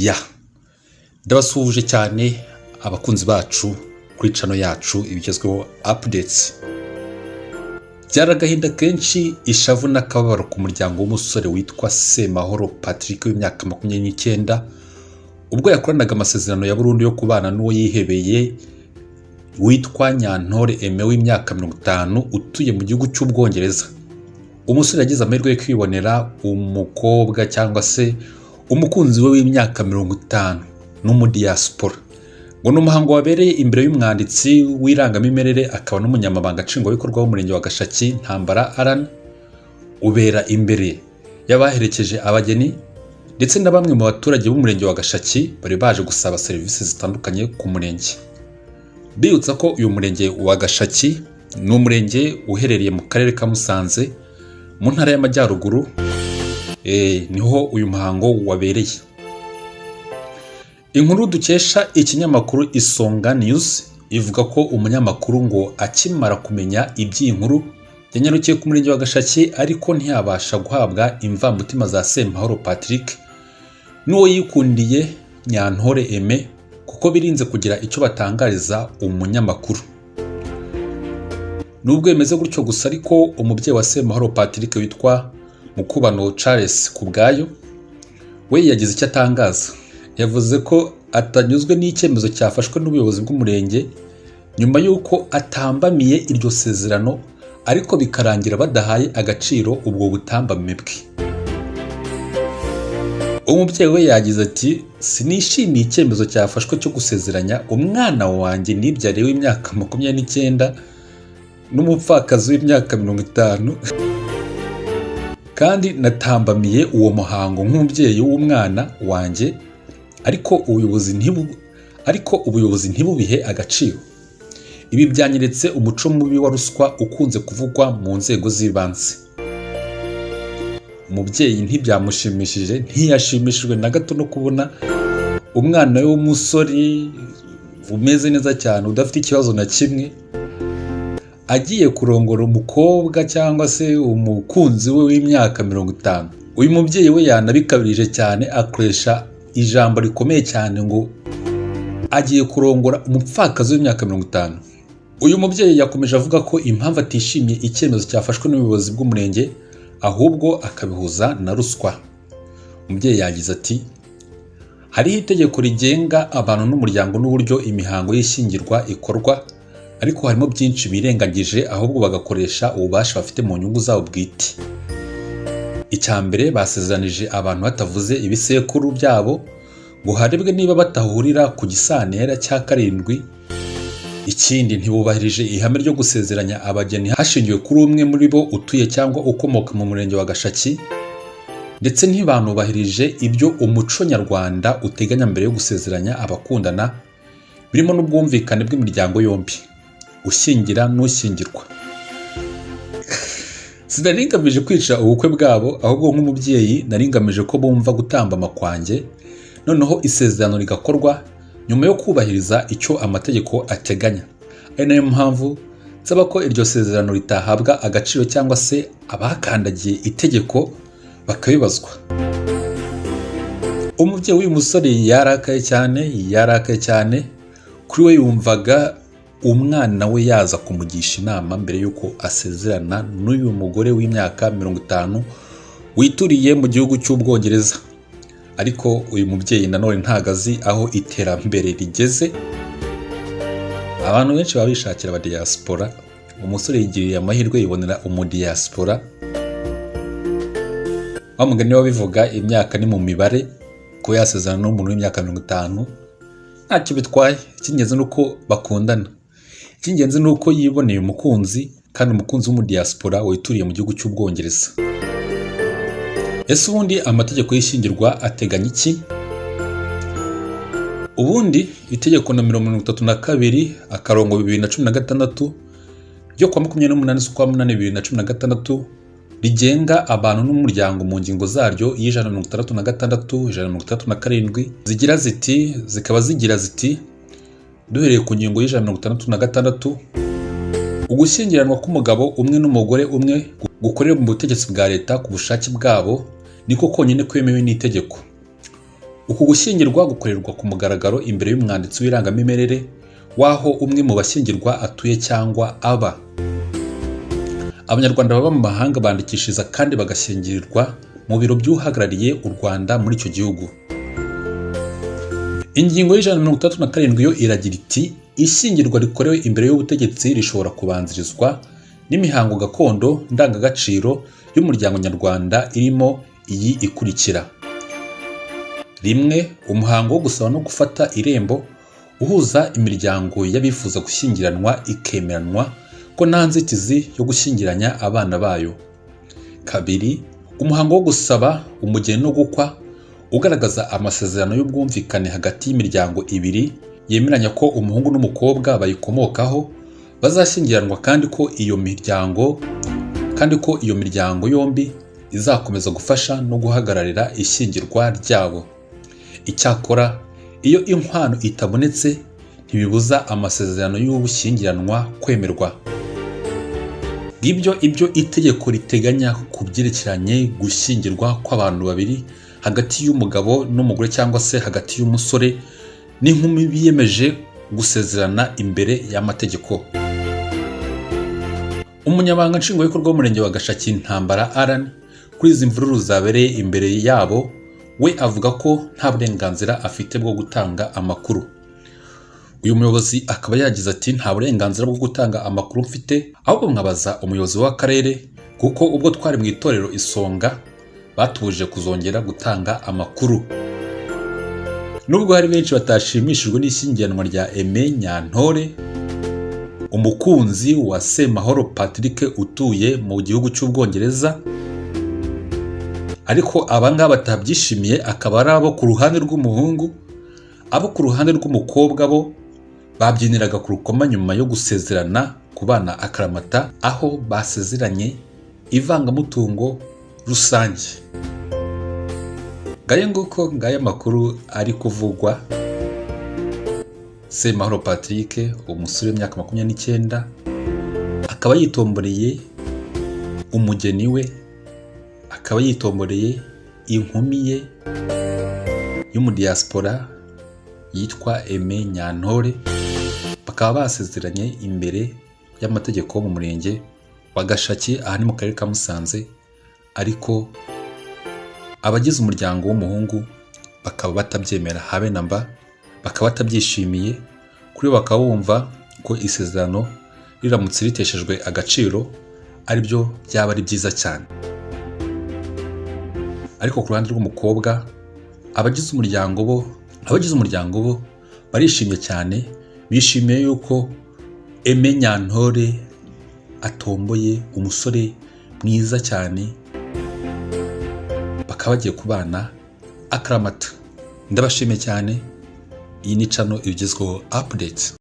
Ya, ndabasuhuje cyane abakunzi bacu kuri channel yacu Ibigezweho Updates. Byari agahinda kenshi, ishavu n'akababaro ku muryango w'umusore witwa Semahoro Patrick w'imyaka 29, ubwo yakoranaga amasezerano ya burundu yo kubana n'uwo yihebeye witwa Nyantore Aime w'imyaka 50 utuye mu gihugu cy'Ubwongereza. Umusore yagize amahirwe yo kwibonera umukobwa cyangwa se umukunzi we w'imyaka 50 n'umudiyasipora. Ngo ni umuhango wabereye imbere y'umwanditsi w'irangamimerere akaba n'umunyamabanga nshingwabikorwa w'umurenge wa Gashaki, Ntambara Alan, ubera imbere y'abaherekeje abageni ndetse na bamwe mu baturage b'umurenge wa Gashaki bari baje gusaba serivisi zitandukanye ku murenge. Bibutsa ko uyu murenge wa Gashaki ni umurenge uherereye mu karere ka Musanze mu ntara y'Amajyaruguru, niho uyu muhango wabereye. Inkuru dukesha ikinyamakuru Isonga News ivuga ko umunyamakuru ngo akimara kumenya iby'iyi nkuru yanyarukiye ku murenge wa Gashaki, ariko ntiyabasha guhabwa imvamutima za Semahoro Patrick n'uwo yikundiye Nyantore Aime, kuko birinze kugira icyo batangariza umunyamakuru. Nubwo bimeze gutyo gusa ariko, umubyeyi wa Semahoro Patrick witwa Mukubano Charles Kubwayo we yagize icyo atangaza. Yavuze ko atanyuzwe n'icyemezo cyafashwe n'ubuyobozi bw'umurenge nyuma y'uko atambamiye iryo sezerano, ariko bikarangira badahaye agaciro ubwo butambame bwe. Umubyeyi we yagize ati: "Sinishimiye icyemezo cyafashwe cyo gusezeranya umwana wanjye nibyariye w'imyaka 29 n'umupfakazi w'imyaka 50, kandi natambamiye uwo muhango nk'umubyeyi w'umwana wanjye, ariko ubuyobozi ntibubihe agaciro. Ibi byanyeretse umuco mubi wa ruswa ukunze kuvugwa mu nzego z'ibanze." Umubyeyi ntibyamushimishije, ntiyashimishijwe na gato no kubona umwana we w'umusore umeze neza cyane, udafite ikibazo na kimwe, agiye kurongora umukobwa cyangwa se umukunzi we w'imyaka 50. Uyu mubyeyi we yanabikabirije cyane, akoresha ijambo rikomeye cyane ngo agiye kurongora umupfakazi w'imyaka 50. Uyu mubyeyi yakomeje avuga ko impamvu atishimiye icyemezo cyafashwe n'ubuyobozi bw'umurenge ahubwo akabihuza na ruswa. Umubyeyi yagize ati: "Hariho itegeko rigenga abantu n'umuryango n'uburyo imihango y'ishyingirwa ikorwa, ariko harimo byinshi birengagije, ahubwo bagakoresha ububasha bafite mu nyungu zabo bwite. Icya mbere, basezeranije abantu batavuze ibisekuru byabo ngo harebwe niba batahurira ku gisantera cya karindwi. Ikindi, ntibubahirije ihame ryo gusezeranya abageni hashingiwe kuri umwe muri bo utuye cyangwa ukomoka mu murenge wa Gashaki, ndetse ntibanubahirije ibyo umuco nyarwanda uteganya mbere yo gusezeranya abakundana, birimo n'ubwumvikane bw'imiryango yombi, ushyingira n'ushyingirwa. Sinari ngamije kwica ubukwe bwabo, ahubwo nk'umubyeyi nari ngamije ko bumva gutambama kwanjye, noneho isezerano rigakorwa nyuma yo kubahiriza icyo amategeko ateganya. Ari nayo mpamvu nsaba ko iryo sezerano ritahabwa agaciro cyangwa se abakandagiye itegeko bakabibazwa." Umubyeyi w'uyu musore yarakaye cyane, yarakaye cyane. Kuri we yumvaga umwana we yaza kumugisha inama mbere y'uko asezerana n'uyu mugore w'imyaka 50 wituriye mu gihugu cy'Ubwongereza. Ariko uyu mubyeyi nanone ntago azi aho iterambere rigeze. Abantu benshi baba bishakira abadiyasipora. Umusore yigiriye amahirwe yibonera umudiyasipora. Wa mugani wabivuga, imyaka ni mu mibare. Kuba yasezerana n'umuntu w'imyaka 50 ntacyo bitwaye. Icy'ingenzi ni uko bakundana, icy'ingenzi ni uko yiboneye umukunzi, kandi umukunzi w'umudiyasipora wituriye mu gihugu cy'Ubwongereza. Ese ubundi amategeko y'ishyingirwa ateganya iki? Ubundi itegeko nomero 32/2016 ryo kuwa 28 z'ukwa 8 2016 rigenga abantu n'umuryango, mu ngingo zaryo y'166, 167 zigira ziti, zikaba zigira ziti, duhereye ku ngingo y'166: "Ugushyingiranwa k'umugabo umwe n'umugore umwe gukorewe mu butegetsi bwa leta ku bushake bwabo niko konyine kwemewe n'itegeko." Uku gushyingirwa gukorerwa ku mugaragaro imbere y'umwanditsi w'irangamimerere w'aho umwe mu bashyingirwa atuye cyangwa aba. Abanyarwanda baba mu mahanga bandikishiriza kandi bagashyingirirwa mu biro by'uhagarariye u Rwanda muri icyo gihugu. Ingingo ya 167 yo iragira iti: "Ishyingirwa rikorewe imbere y'ubutegetsi rishobora kubanzirizwa n'imihango gakondo ndangagaciro y'umuryango nyarwanda irimo iyi ikurikira: 1. Umuhango wo gusaba no gufata irembo uhuza imiryango y'abifuza gushyingiranwa ikemeranwa ko nta nzitizi yo gushyingiranya abana bayo. 2. Umuhango wo gusaba umugeni no gukwa ugaragaza amasezerano y'ubwumvikane hagati y'imiryango ibiri yemeranya ko umuhungu n'umukobwa bayikomokaho bazashyingiranwa kandi ko iyo miryango yombi izakomeza gufasha no guhagararira ishyingirwa ryabo. Icyakora iyo inkwano itabonetse ntibibuza amasezerano y'ubushyingiranwa kwemerwa." Ngibyo ibyo itegeko riteganya ku byerekeranye gushyingirwa kw'abantu babiri hagati y'umugabo n'umugore cyangwa se hagati y'umusore n'inkumi biyemeje gusezerana imbere y'amategeko. Umunyamabanga nshingwabikorwa w'umurenge wa Gashaki, Ntambara Alan, kuri izi mvururu zabereye imbere yabo, we avuga ko nta burenganzira afite bwo gutanga amakuru. Uyu muyobozi akaba yagize ati: "Nta burenganzira bwo gutanga amakuru mfite, ahubwo nkabaza umuyobozi w'akarere, kuko ubwo twari mu itorero Isonga batubujije kuzongera gutanga amakuru." Nubwo hari benshi batashimishijwe n'ishyingiranwa rya Aime Nyantore, umukunzi wa Semahoro Patrick utuye mu gihugu cy'Ubwongereza, ariko abangaba batabyishimiye akaba ari abo ku ruhande rw'umuhungu. Abo ku ruhande rw'umukobwa bo babyiniraga ku rukoma nyuma yo gusezerana ku bana akaramata, aho basezeranye ivangamutungo rusange. Ngayo nguko, ngaya amakuru ari kuvugwa. Semahoro Patrick, umusore w'imyaka 29, akaba yitomboreye umugeni we, akaba yitomboreye inkumi ye y'umudiyasipora yitwa Aime Nyantore, bakaba basezeranye imbere y'amategeko mu murenge wa Gashaki, aha ni mu karere ka Musanze, ariko abagize umuryango w'umuhungu bakaba batabyemera habe na mba, bakaba batabyishimiye. Kuri bo bakaba bumva ko isezerano riramutse riteshejwe agaciro aribyo byaba ari byiza cyane. Ariko ku ruhande rw'umukobwa, abagize umuryango bo barishimye cyane, bishimiye yuko Aime Nyantore atomboye umusore mwiza cyane, bakaba bagiye kubana akaramata. Ndabashimiye cyane. Iyi ni channel igezweho update.